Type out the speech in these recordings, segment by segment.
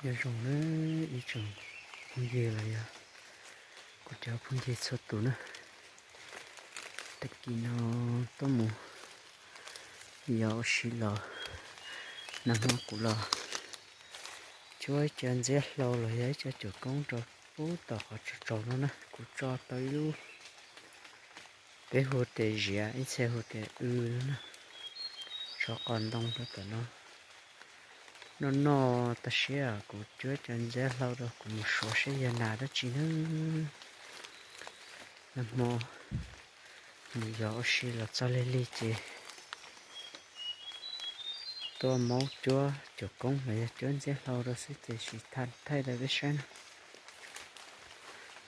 Nyob zoo na ib tsoom phooj ywg los yog kuv cov phooj ywg txhua tus na. Tag kis no tuaj mus yos ua si los, nag hmo kuv los cuab ib co ntxiab hlau los yog ib co cuam koob rau pub tom qhov tsaus tsaus no na. Kuv tso tau ib lub, peb hu tias ziav, ib txhia hu tias w no na, tsho qos ntoo rau tom no. Noj noj tag siab kuv cuab cov ntxiab hlau rau kuv mus suav seb yog nas dab tsi na. Nag hmo mus yos ua si los txog lig lig ces tuaj maub cuab cuam koob los yog cuab ntxiab hlau rau xwb ces sim thaij thaij rau peb saib na.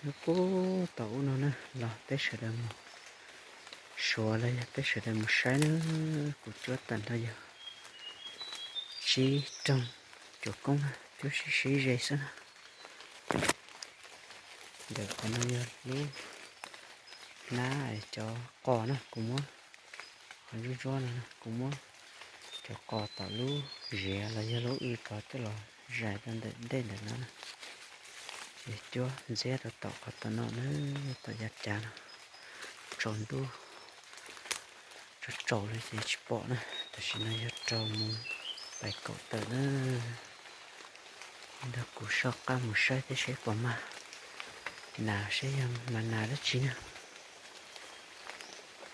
Nyob puag tom ub no na los peb sawv daws mus suav los yog peb sawv daws mus saib na. Kuv cuab tag nrho yog tsib rooj cuam koob na, cuab sib sib ze xwb na. Ntawm qhov no yog lub hnab cov qos na, kuv muab qhov ntsuab ntsuab no, kuv muab cov qos tom lub ziav los yog lub w tod coj los zais rau ntawm ntej ntawm no na. Es cuab ntxiab rau tom qhov tom no na, tom yav cav no, tsaus ntuj tsaus tsaus li ces tsis pom na. Tam sim no yog rau moos pais kaum tawm na. Nrog kuv soj qab mus saib thiab seb puas mag nas, seb yog mas nas dab tsi na.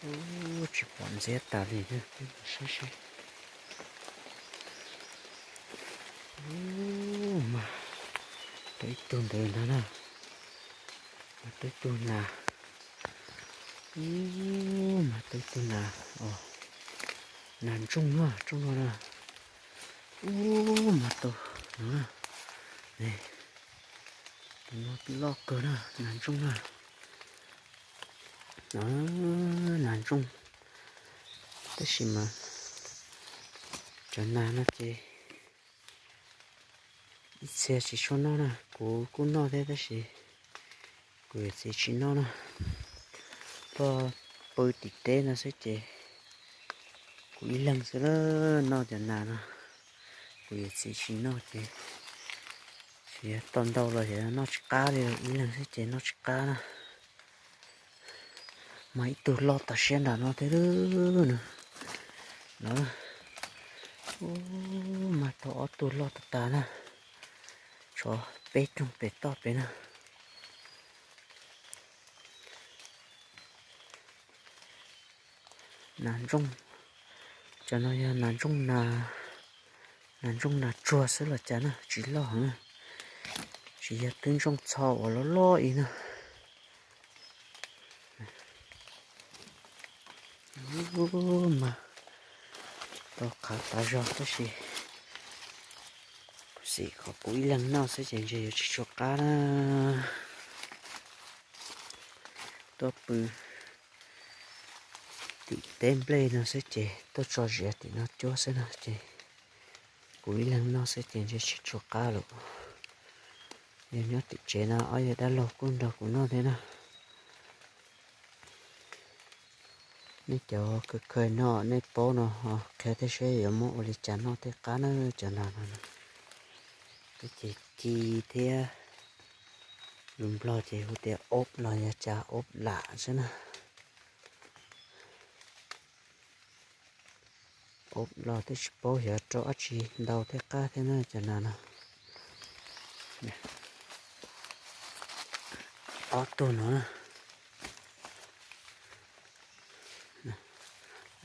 Ub, tsis pom ntxiab tas li na, peb mus saib seb. Ub, mas tau ib tug ntawd ntag na. Mas tau ib tug nas. Ub, mas tau ib tug nas os. Nas ntsooj na, rooj no na. Ub, mas tau no na. Tus no twb loj kawg na, nas ntsooj na. Nas ntsooj. Tab sis mas cov nas no ces ib txhia tsis tshua noj na, kuv kuj noj thiab tab sis kuv yawm txiv tsis noj na. Tuaj pw tim teb no xwb ces kuv ib leeg xwb na noj cov nas no. Kuv yawm txiv tsis noj ces tsis tau ntau los yog noj tsis qab li, ib leeg xwb ces noj tsis qab na. Mas ib tug loj tas siab nram no thiab no. Ub, mas tau ob tug loj tas tas na. Tshuav peb rooj pem toj pem na. Nas ntsooj, cov no yog nas ntsooj, nas ntsooj nas tsuag xwb los cas na, tsis loj heev na. Tsis yog twb ntsooj txho uas loj loj ib no. Ub, mas tau qhav tas zog tab sis kuv xim qhov kuv ib leeg noj xwb ces ntshe yuav tsis tshua qab na. Tuaj pw tim teb nplej no xwb ces tuaj tso ziav tim no cuab xwb no ces kuv ib leeg noj xwb ces ntshe tsis tshua qab lawm. Yog nyob tim tsev no ob yawg dab laug kuj nrog kuv noj thiab na. Nej cov kawg kawg no nej paub no ho qhia thiab seb yuav muab ua li cas noj thiaj qab na. Cov nas no peb ces ci thiab, lus Nplog ces hu tias ob los yog cas ob lam xwb na. Ob los twb tsis paub xyov rau dab tsi ntau thiaj qab thiab na cov nas no. Ob tug no,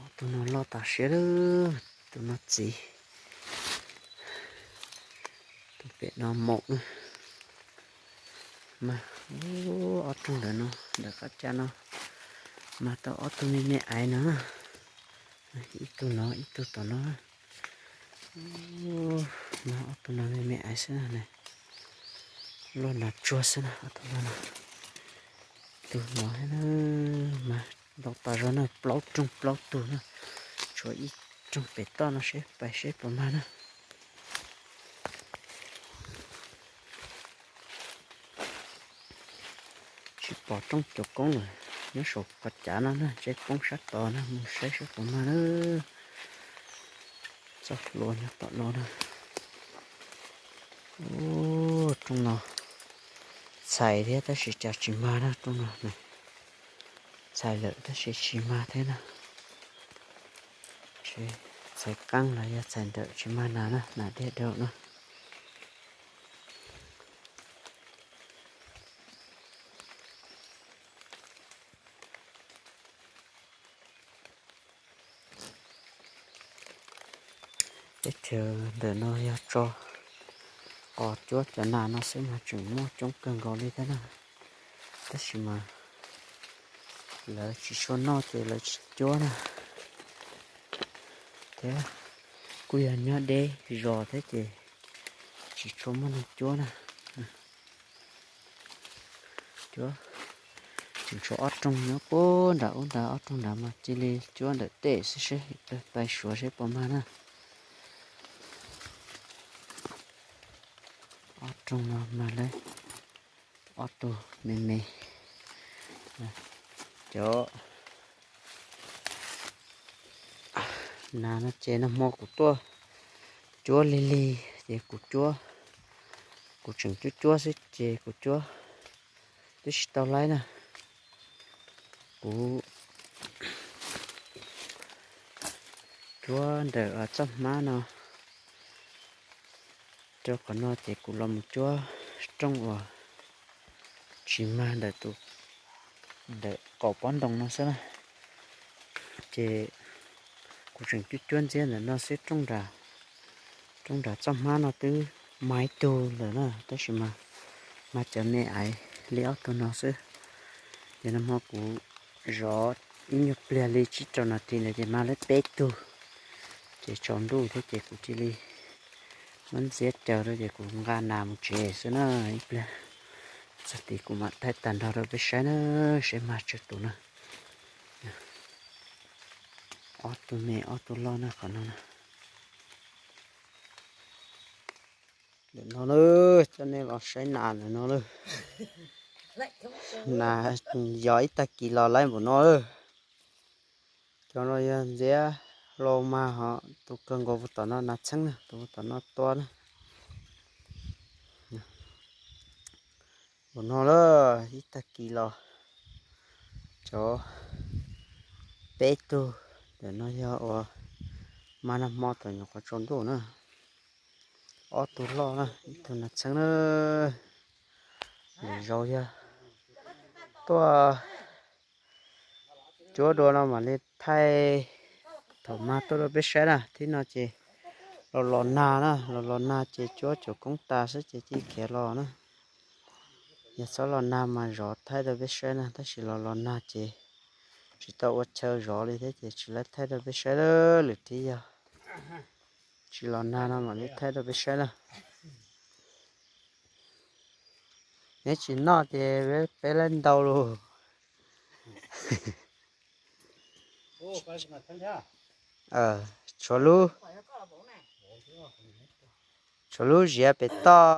ob tug no loj tas siab lawm, tus no txiv, tus pem no maum na. Mas ob rooj ntawm no ntawm qab ca no mas tau ob tug me me aiv no na. Ib tug no ib tug tom no. Mas ob tug no me me aiv xwb na. Loj nas tsuag xwb na ob tug no. Tus no mas ntau tas zog na, plaub rooj plaub tug na. Tshuav ib rooj pem toj no seb pais seb puas mag na. Tsis pom roob cuab koob lawm, nyob saum qhov cav no na, ntsej poob sab tod na, mus saib seb puas mag na. Txoj hlua nyob tom no na. Rooj no txhais thiab tab sis cas tsis mag na, rooj no txhais lawm tab sis tsis mag thiab na. Txhais qeeb los yog txhais ntawm tsis mag nas na, nas dej daug na. Teb chaws ntawm no yog tso qos cuab cov nas no xwb mas tseem muaj coob kawg nkaus li thiab na. Tab sis mas lawv tsis tshua noj ces lawv tsis cuab na. Thiab kuj yog nyob deb zos thiab ces tsis tshua muaj neeg cuab na. Cuab tseem tshuav ob rooj nyob puag nram ub ntawd, ob rooj nrad mas cia li cuab ntawm tej xwb seb, pais suav seb puas mag na. Ob rooj no mag lawm, ob tug me me. Cov nas no ces nag hmo kuv tuaj cuab lig lig ces kuv cuab, kuv tseem cuab cuab xwb ces kuv cuab twb tsis tau laib na. Kuv cuab ntawm txoj hmab no rau qhov no ces kuv los mus cuab rooj uas tsis mag ntawm tus, ntawm qaum pob ntoo no xwb na. Ces kuv tseem cuab cuab ntxiab ntawm no xwb, rooj nram txoj hmab no twb mag ib tug lawm na, tab sis mas mag cov me aiv li ob tug no xwb. Ces nag hmo kuv zov ib nyuag pliag li tsib rau nas this ntawd ces mag lawm peb tug. Ces tsaus ntuj thiab ces kuv cia li muab ntxiab caws rau ces kuv nqa nas mus tsev xwb na. Ib pliag txog tid kuv mam thaij tag nrho rau peb saib na, seb mag tsawg tus na. Ob tug me ob tug loj na qhov no na. Ntawm no na, coj nej los saib nas ntawm no na. Nas yog ib tag kis los laib npaum no lawm. Cov no yog ntxiab hlau mag ho, tus kawg nkaus puag tom no nas txheeb na, tus puag tom no tua na. Npaum no lawm, ib tag kis los cov peb tug ntawm no yog uas mag nag hmo thaum nyuam qhuav tsaus ntuj na. Ob tug loj na, ib tug nas txheeb na. Lwm zaus yog tuaj cuab dua no mam li thaij thaum mag tuaj rau peb saib na. Thib no ces los los nag na, los los nag ces cuab cuam koob tas xwb ces cia khiav los na. Yog txhob los nag mas zov thaij rau peb saib na, tab sis los los nag ces tsis tau ua chaw zov li thiab ces tsis laib thaij rau peb saib lawm. Lwm thib yog tsis los nag no mam li thaij rau peb saib na. Neb tsis noj ces peb laib ntau lus. Tshuav lub, tshuav lub ziav pem toj.